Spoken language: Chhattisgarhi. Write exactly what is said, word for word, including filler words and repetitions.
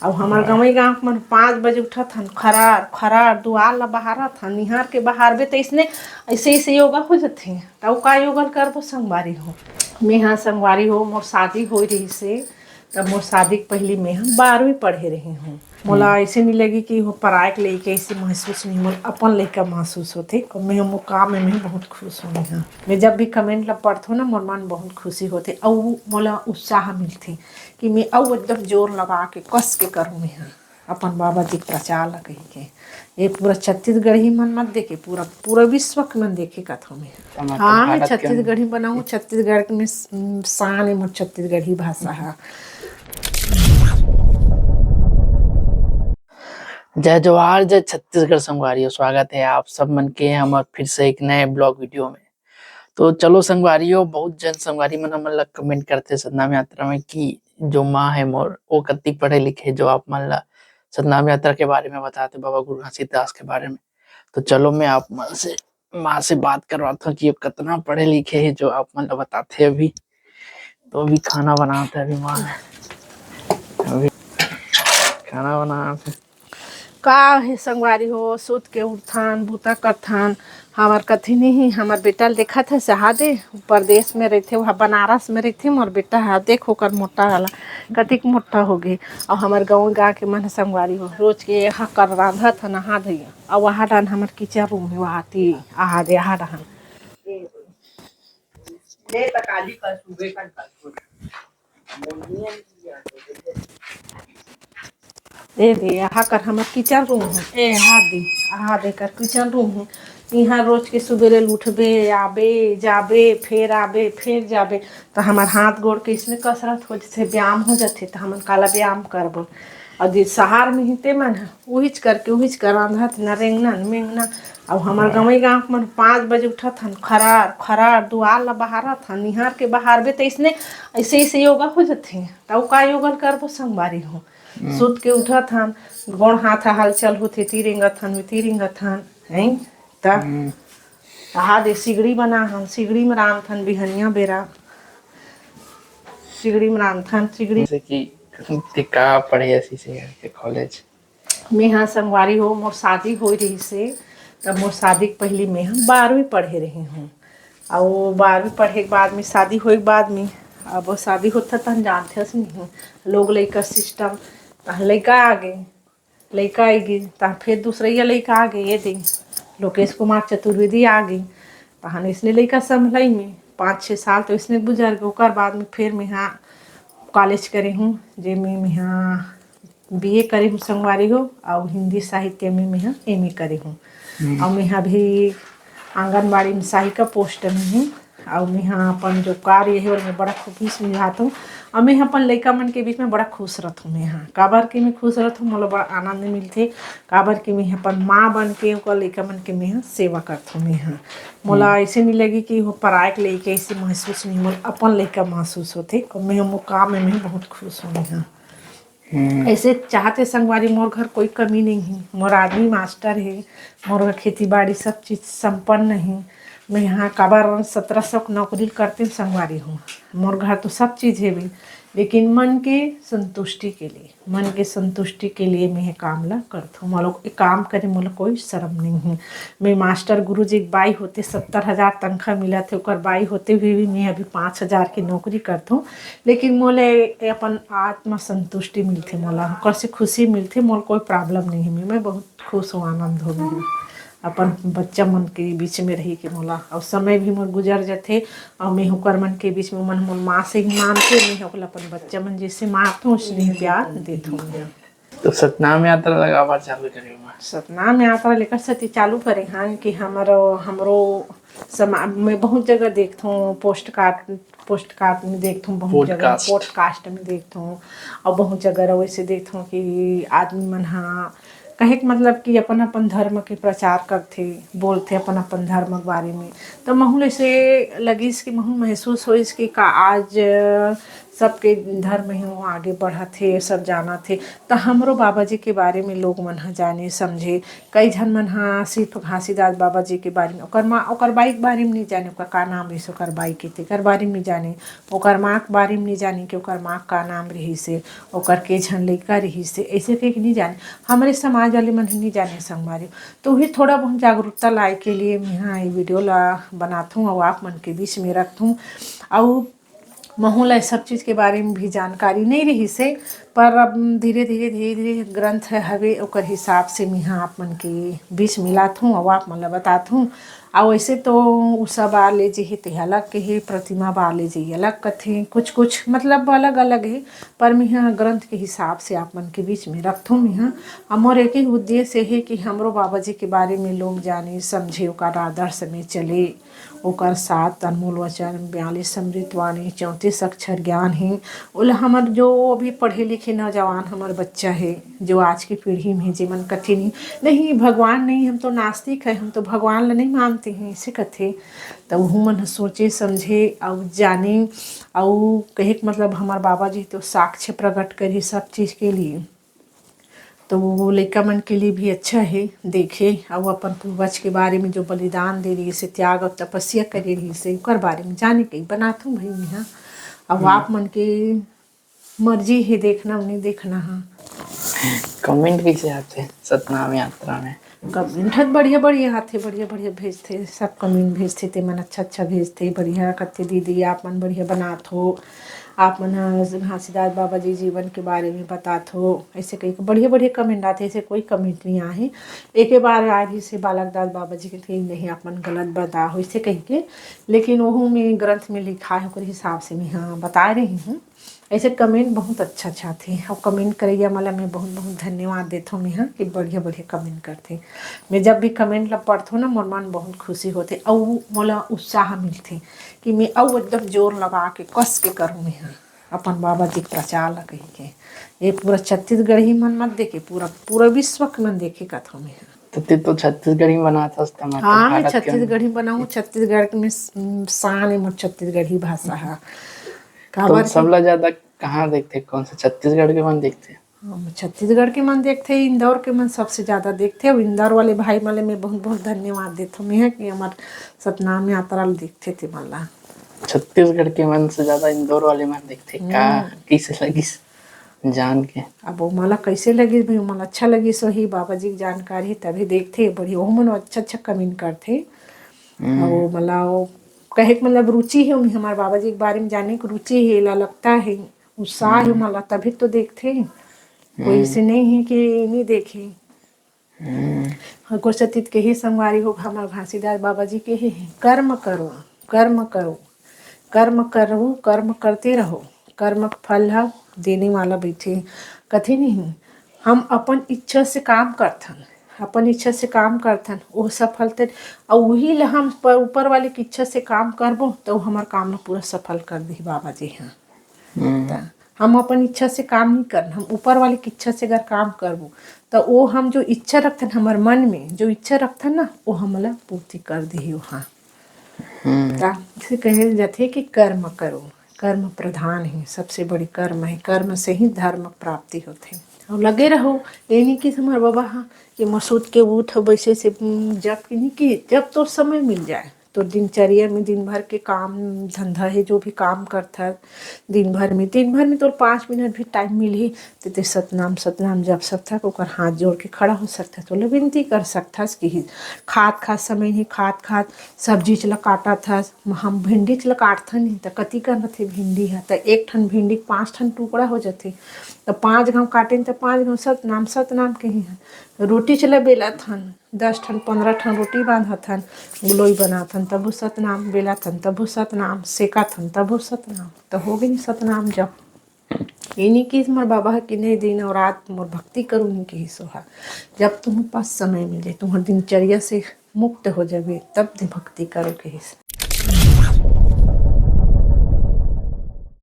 अब हमर गंवई गांव के मन पाँच बजे उठत हन, खरार खरार दुआर ला बहारत हन, निहार के बहारबे त इसने ऐसे ऐसे योगा हो जथे। त अउ का योगा करबो संगवारी हो। मेहा संगवारी हो, मोर शादी होई रहिसे, तब मोर शादी के पहिली मेहा बारहवीं पढ़े रही हूँ। मोला ऐसे नहीं लगी कि वो पराए के लइका ऐसे महसूस नहीं, मोर अपन लइका महसूस होथे। और मैं मोर काम में मैं बहुत खुश हूँ। मैं जब भी कमेंट ला पढ़थों ना, मोर मन बहुत खुशी होथे, अउ मोला उत्साह मिलथे कि मैं अउ एकदम जोर लगा के, कस के करूँ मैं ह अपन बाबा जी के प्रचार ला कही के। ये पूरा छत्तीसगढ़ी मन मत देखे, पूरा, पूरा विश्व के मन देखे कथों मैं। हाँ, मैं छत्तीसगढ़ी बनाऊँ, छत्तीसगढ़ के में स-, शान है मोर छत्तीसगढ़ी भाषा है। जय जोहार, जय छत्तीसगढ़ संगवारी हो, स्वागत है आप सब मन के हमर फिर से एक नए ब्लॉग वीडियो में। तो चलो संगवारी हो, बहुत जन संगवारी मन हमन ला कमेंट करथे सतनाम यात्रा में कि जो माँ है मोर, वो कतिक पढ़े लिखे, जो आप मन ला सतनाम यात्रा के बारे में बताथे, बाबा गुरु घासीदास के बारे में। तो चलो मैं आप मन से, माँ से बात करवाता हूँ कि वो कितना पढ़े लिखे है, जो आप मन ला बताथे अभी। तो अभी खाना बनात है अभी माँ, अभी खाना बनात है। का हे संगवारी हो, सुत के उठथन, बूता करथन। हमर कथी नहीं, हमर बेटा ल देखत है, सहा दे, परदेस में रहिथे, वहाँ बनारस में रहिथे मोर बेटा ह। देख ओकर मोटा वाला, कतिक मोटा हो गे। अउ हमर गाँव गा के मन ह संगवारी हो, रोज के यहाँ कर रांधत ह, नहा धइया। अउ वहाँ डान हमर किचन रूम है, वहाँ ती, आहा दे, आहा डाहन। ले त काली कर सुबह कर कर। ए दे, यहाँ कर हमर किचन रूम है। ए, यहाँ दे, यहाँ दे कर किचन रूम है। यहाँ रोज के सुबेरे उठबे, आबे, जाबे, फेर आबे, फेर जाबे, तो हमर हाथ गोड़ के इसमें कसरत हो जथे, व्यायाम हो जथे, तो हमन काला व्यायाम करबो। और जे शहर में ही ते मन ह, उहिच करके, उहिच कर रांधत न, रेंगना न, मेंगना। अब हमर गंवई गांव के मन पाँच बजे उठत हन, खरार, खरार दुआर ला बहारत हन, निहार के बहारबे त इसने, ऐसे, ऐसे योगा हो जथे। त अउ का योगा करबो संगवारी हो। सुत के उठत हन, गोड़ हाथ ह हलचल होथे, ती रेंगत हन, ती रेंगत हन, हैं? त आहा दे सिगड़ी बना हन, सिगड़ी में रांधथन बिहनिया बेरा, सिगड़ी में रांधथन, सिगड़ी। जैसे कि ते का पढ़े हस इसे करके कॉलेज? मेहा संगवारी हो, मोर शादी होई रहिसे, तब मोर शादी के पहिली मेहा बारहवीं पढ़े रही हूँ। अउ बारहवीं पढ़े के बाद में, शादी होए के बाद में, अब शादी होत तहन जानथे हस नहीं, लोग लइका सिस्टम, तहन लइका आ गे, लइका आइगे, तहन फेर दूसरइया लइका आ गे, ये दे, लोकेश कुमार चतुर्वेदी आ गे, तहन इसने लइका संभलई में पाँच छः साल तो इसने गुजर गे। ओकर बाद में फेर मेहा कॉलेज करे हूँ, जे में मेहा बीए करे हूँ संगवारी हो, अउ हिंदी साहित्य में मेहा एमए करे हूँ। अउ मेहा अभी आंगनबाड़ी में सहायिका पोस्ट में हूँ। अउ मेहा अपन जो कार्य है, ओमे बड़ा खुशी निभात हूँ। अउ मेहा अपन लइका मन के बीच में बड़ा खुश रहत हूँ। मेहा काबर कि मैं खुश रहत हूँ, मोला बड़ा आनंद मिलथे, काबर कि मैं अपन माँ बन के ओकर लइका मन के मेहा सेवा करत हूँ। मेहा मोला ऐसे नहीं लगी कि वो पराए के लइका ऐसे महसूस नहीं, मोला अपन लइका महसूस होथे। अउ मैं मोर काम में मैं बहुत खुश हूँ। मेहा ऐसे चाहते संगवारी, मोर घर कोई कमी नहीं है, मोर आदमी मास्टर है, मोर घर खेती बाड़ी सब चीज संपन्न है। मैं यहाँ काबर सत्रह सौ के नौकरी करते संगवारी हो, मोर घर तो सब चीज है भी, लेकिन मन के संतुष्टि के लिए, मन के संतुष्टि के लिए मैं ये काम ला करथूँ। मोला ये काम करे, मोला कोई शर्म नहीं है। मैं मास्टर गुरु जी के बाई होते सत्तर हजार तनख्वाह मिलत हे, ओकर बाई होते हुए भी मैं अभी पाँच हजार की नौकरी करथूँ, लेकिन मोला ये अपन आत्म संतुष्टि मिलथे, मोला ओकर से खुशी मिलथे, मोला कोई प्रॉब्लम नहीं है। मैं, मैं बहुत खुश हूँ, आनंद हो गया अपन बच्चा मन के बीच में रही के मोला, और समय भी मोर गुजर जाथे, और मैं ओकर मन के बीच में, मन मोर माँ से ही मानथे, मैं ओकला अपन बच्चा मन जैसे मानथूँ, उसने ही प्यार देथूँ। तो सतनाम यात्रा लगाबार चालू करे हुआ। सतनाम यात्रा लेकर सती चालू करे हन कि हमरो, हमरो समाज में बहुत जगह देखथूँ, पोस्ट कार्ड, पोस्ट कार्ड में देखथूँ, बहुत जगह पॉडकास्ट। पॉडकास्ट में देखथूँ, और बहुत जगह वैसे देखथूँ कि आदमी मन हा कहे के मतलब कि अपन अपन धर्म के प्रचार करथे, बोलथे अपन अपन धर्म के बारे में। तो महूँ ऐसे लगिस कि महूँ महसूस होइस कि का आज सबके धर्म हे, वो आगे बढ़त हे, सब जानत हे। त हमरो बाबा जी के बारे में लोग मन ह जाने समझे। कई झन मन ह सिर्फ घासीदास बाबा जी के बारे में, ओकर माँ, ओकर बाई के बारे में नहीं जाने, ओकर का नाम रहिस, ओकर बाई के, तेकर बारे में नहीं जाने, ओकर माँ के बारे में नहीं जाने कि ओकर माँ का नाम रहिस हे, ओकर के झन लइका रहिस हे, ऐसे कहिके नहीं जाने। हमरे समाज वाले मन ह नहीं जाने संगवारी। तो वही थोड़ा बहुत जागरूकता लाए के लिए मैं हाँ ये वीडियो ला बनाथूँ और आप मन के बीच में रखथूँ। और महू ला सब चीज के बारे में भी जानकारी नहीं रहिस हे, पर अब धीरे धीरे, धीरे धीरे ग्रंथ हवे, ओकर हिसाब से मिहा आप मन के बीच में लाथूँ और आप मन ला बताथूँ। और वैसे तो उषा बार ले जे हे ते अलग के हे, प्रतिमा बार ले जे अलग कथे, कुछ कुछ मतलब अलग अलग हे, पर मिहा ग्रंथ के हिसाब से आप मन के बीच में रखथूँ मिहा। और मोर एक ही उद्देश्य हे कि हमरो बाबा जी के बारे में लोग जाने समझे, ओकर आदर्श में चले। ओकर सात अनमोल वचन, बयालीस अमृत वाणी, चौंतीस अक्षर ज्ञान हे। ओला हमर जो अभी पढ़े लिखे नौजवान, हमर बच्चा हे, जो आज की पीढ़ी में हे, जेमन कथे नहीं, नहीं भगवान नहीं, हम तो नास्तिक है, हम तो भगवान ला नहीं मानते हैं, ऐसे कथे। त उहू मन ह सोचे समझे अउ जाने, अउ कहे के मतलब हमर बाबा जी तो साक्ष्य प्रकट करे सब चीज के लिए। तो वो लइका मन के लिए भी अच्छा हे देखे, अउ अपन पूर्वज के बारे में जो बलिदान दे रहिस हे, त्याग अउ तपस्या करे रहिस हे, ओकर बारे में जाने के बनाथूँ भाई मैं हा। अउ हम्म। आप मन के मर्जी हे देखना नहीं देखना हा। कमेंट कैसे आथे सतनाम यात्रा में? कमेंट ह बढ़िया बढ़िया आथे, बढ़िया बढ़िया भेजथे, सब कमेंट भेजथे, ते मन अच्छा अच्छा भेजथे, बढ़िया कथे दीदी, आप मन बढ़िया बनात हो, आप मन ह घासीदास बाबा जी जीवन के बारे में बतात हो, ऐसे कही के बढ़िया बढ़िया कमेंट आथे, ऐसे कोई कमेंट नहीं आहे। एक बार आए रहिस हे बालक दास बाबा जी के, कही नहीं आप मन गलत बता हो ऐसे कही के, लेकिन वहू में ग्रंथ में लिखा है, ओकर हिसाब से मैं हाँ बता रही हूँ। ऐसे कमेंट बहुत अच्छा अच्छा आथे, और कमेंट करइया मन ला मैं बहुत बहुत धन्यवाद देथों मैं हाँ कि बढ़िया बढ़िया कमेंट करथे। मैं जब भी कमेंट ला पढ़थों ना, मोर मन बहुत खुशी होथे, अउ मोला उत्साह मिलथे कि मैं अउ एकदम जोर लगा के कस के करूँ मैं हाँ अपन बाबा जी के प्रचार ला कही के। ये पूरा छत्तीसगढ़ी मन मत देखे, पूरा पूरा विश्व के मन देखे कथों मैं हाँ। तो ते तो छत्तीसगढ़ी बनात हस, त मैं तो हाँ, मैं भारत के छत्तीसगढ़ी बनाऊँ, छत्तीसगढ़ में स-, शान है मोर छत्तीसगढ़ी भाषा हा। तो काबर कि सबला ज्यादा कहाँ देखथे, कौन से छत्तीसगढ़ के मन देखथे? हम छत्तीसगढ़ के मन देखथे, इंदौर के मन सबसे ज्यादा देखथे, और इंदौर वाले भाई मन ला मैं बहुत बहुत धन्यवाद देथों मैं कि हमर सतनाम यात्रा ला देखथे ते मन ला। छत्तीसगढ़ के मन से ज्यादा इंदौर वाले मन देखथे का? हम्म। कैसे लगिस जान के? अब वो मोला कैसे लगिस भाई, मोला अच्छा लगिस, वही बाबा जी के जानकारी तभी देखथे, बढ़िया, वो मन अच्छा अच्छा कमेंट करथे। हम्म। और मोला वो कहे के मतलब रुचि है, उन्हें हमारे बाबा जी के बारे में जाने की रुचि है, ला लगता है, उत्साह है हम्म। मोला, तभी तो देखथे। कोई हम्म। ऐसे नहीं है कि नहीं देखे। हम्म। हाँ, गुरसतीत के ही संगवारी हो, हमर घासीदास बाबा जी के ही है, कर्म करो, कर्म करो, कर्म करो, कर्म करते रहो, कर्म के फल ह देने वाला बैठे। कथे नहीं, हम अपन इच्छा से काम करथन, अपन इच्छा से काम करथन, वो सफल ते, और वही ला हम प-, ऊपर वाले की इच्छा से काम करबो, तो हमार काम ला पूरा सफल कर दी बाबा जी। हाँ, हम्म। त हम अपन इच्छा से काम नहीं करन, हम ऊपर वाले की इच्छा से अगर काम करबो, त वो हम जो इच्छा रखथन हमर मन में, जो इच्छा रखथन ना, वो हमला पूर्ति कर दिही वहाँ। हम्म। त इसे कहे जाथे कि कर्म करो, कर्म प्रधान है, सबसे बड़ी कर्म है, कर्म से ही धर्म प्राप्ति होथे। और लगे रहो, ये नहीं कि हमार बाबा हाँ, कि मसूद के उठ बैसे से, उम, जब कि नहीं कि जब तो समय मिल जाए, तो दिनचर्या में दिन भर के काम धंधा है, जो भी काम करथस दिन भर में, दिन भर में तोर पाँच मिनट भी टाइम मिलही, ते, ते सतनाम, सतनाम जप सकथस, ओकर हाथ जोड़ के खड़ा हो सकथस, ओला विनती कर सकथस कि ही खात खात समय ही, खात खात सब्जी च ल काटत हस, हम भिंडी च ल काटथन ही, त कति कन रथे भिंडी ह, त एक ठन भिंडी के पाँच ठन टुकड़ा हो जथे, त पाँच घाव काटेन, त पाँच घाव सतनाम, सतनाम कही हन। रोटी च ल बेलत हन, दस ठन, पन्द्रह ठन रोटी बांधत हन, गुलोई बनात हन, तभो सतनाम, बेलत हन, तभो सतनाम, सेकत हन, तभो सतनाम, त हो गे सतनाम जप। ये नहीं कि मोर बाबा ह कि नहीं दिन और रात मोर भक्ति करूँ, नहीं कहिस ओहा। जब तुम पास समय मिले, तुम्हार दिनचर्या से मुक्त हो जाबे, तब दे भक्ति करो कहिस।